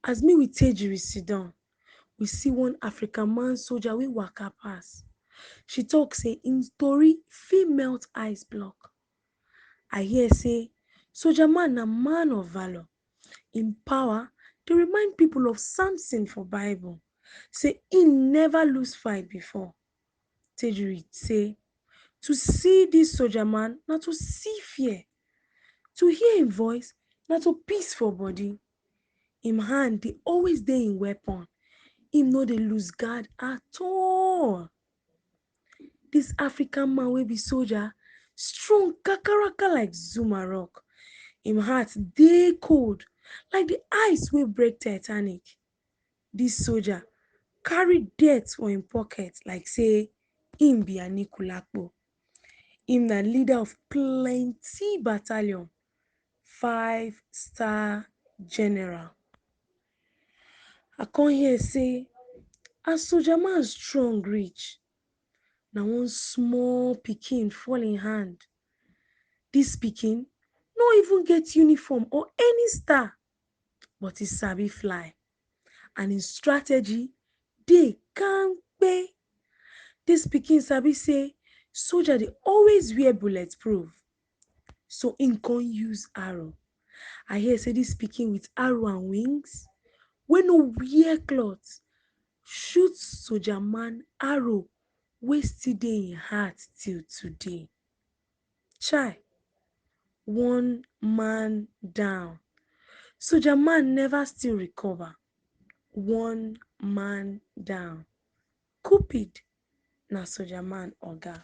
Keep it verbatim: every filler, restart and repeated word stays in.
As me with Tejiri sit down, we see one African man soldier wey waka pass. She talk say im story fit melt ice block. I hear say soldier man na man of valor. Im power dey remind people of Samson for Bible, say im never lose fight before. Tejiri say, to see this soldier man na to see fear. To hear im voice na to peace for body. Im hand dey always dey im weapon. Im no dey lose guard at all. This African man wey be soldier strong kakaraka like Zuma rock. Im heart dey cold like the ice wey break Titanic. This soldier carry death for im pocket like say im be Anikulapo. Im na leader of plenty battalion, five star general. I come hear say as soldier man strong reach, na one small pikin fall im hand. This pikin no even get uniform or any star, but e sabi fly, and im strategy dey kampe. This pikin sabi say soldier dey always wear bulletproof, so im come use arrow. I hear say this pikin with arrow and wings wey no wear cloth shoot soldier man arrow wey still dey im heart till today. Chai, one man down. Soldier man never still recover. One man down. Cupid na soldier man oga.